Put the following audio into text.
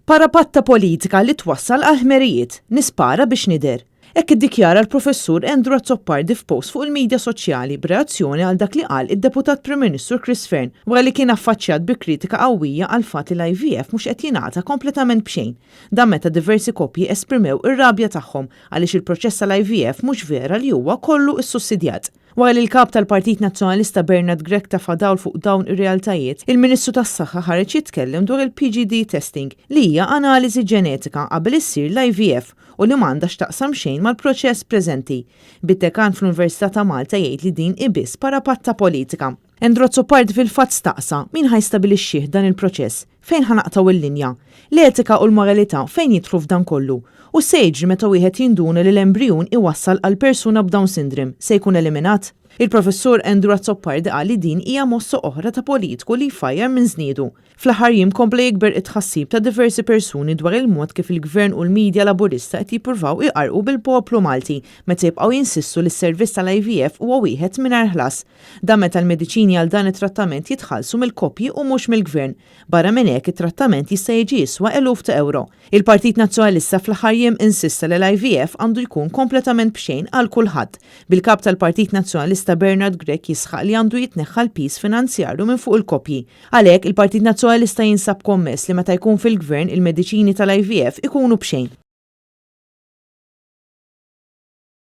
Parapatta politika li twassal għal ħmerijiet, nispara biex nidher. Hekk iddikjara l-Professur Andrew Azzopardi f'post fuq il-midja soċjali b'reazzjoni għal dak li qal id-Deputat Prim Ministru Chris Fearne wara li kien affaċċjat bi kritika qawwija għall-fatt li l-IVF mhux qed jingħata kompletament b'xejn. Dan meta diversi koppji esprimew ir-rabja tagħhom għaliex il-proċess tal-IVF mhux vera li huwa kollu ssussidjat. Wara li l-Kap tal-Partit Nazzjonalista Bernard Grech tefa' dawl fuq dawn ir-realtajiet, il-Ministru tas-Saħħa ħareġ jitkellem dwar il-PGD testing, li hija analiżi ġenetika qabel issir l-IVF u li m'għandha x'taqsam xejn mal-proċess preżenti. Bid-Dekan fl-Università ta' Malta jgħid li din hi biss parapatta politika. Andrew Azzopardi fil-fatt staqsa min ħa jstabilixxih dan il-proċess? Fejn ħa naqtgħu l-linja? L-etika u l-moralità fejn jidħlu f'dan kollu? U x'se jiġri meta wieħed jinduna li l-embrijun iwassal għal persuna b'Down syndrome, se jkun eliminat? Il-Professur Andrew Azzopardi qal li din hija mossa oħra ta' politiku li jfajjar minn żniedu. Fl-aħħar jiem kompla jikber it-tħassib ta' diversi persuni dwar il-mod kif il-Gvern u l-media Laburista qed jippruvaw iqarrqu bil-poplu Malti meta jibqgħu jinsistu li s-servizz tal-IVF huwa wieħed mingħajr ħlas. Dan meta l-mediċini għal dan it-trattament jitħallsu mill-koppji u mhux mill-Gvern. Barra minn hekk, it-trattament jista' jiġi jiswa eluf ta' ewro. Il-Partit Nazzjonalista fl-aħħar jiem insista li l-IVF għandu jkun kompletament b'xejn għal kulħadd, bil-Kap tal-Partit Nazzjonalista Bernard Grech jisħaq li għandu jitneħħa l-piż finanzjarju minn fuq il-koppji. Għalhekk, il-Partit Nazzjonalista jinsab kommess li meta jkun fil-Gvern il-mediċini tal-IVF ikunu b'xejn.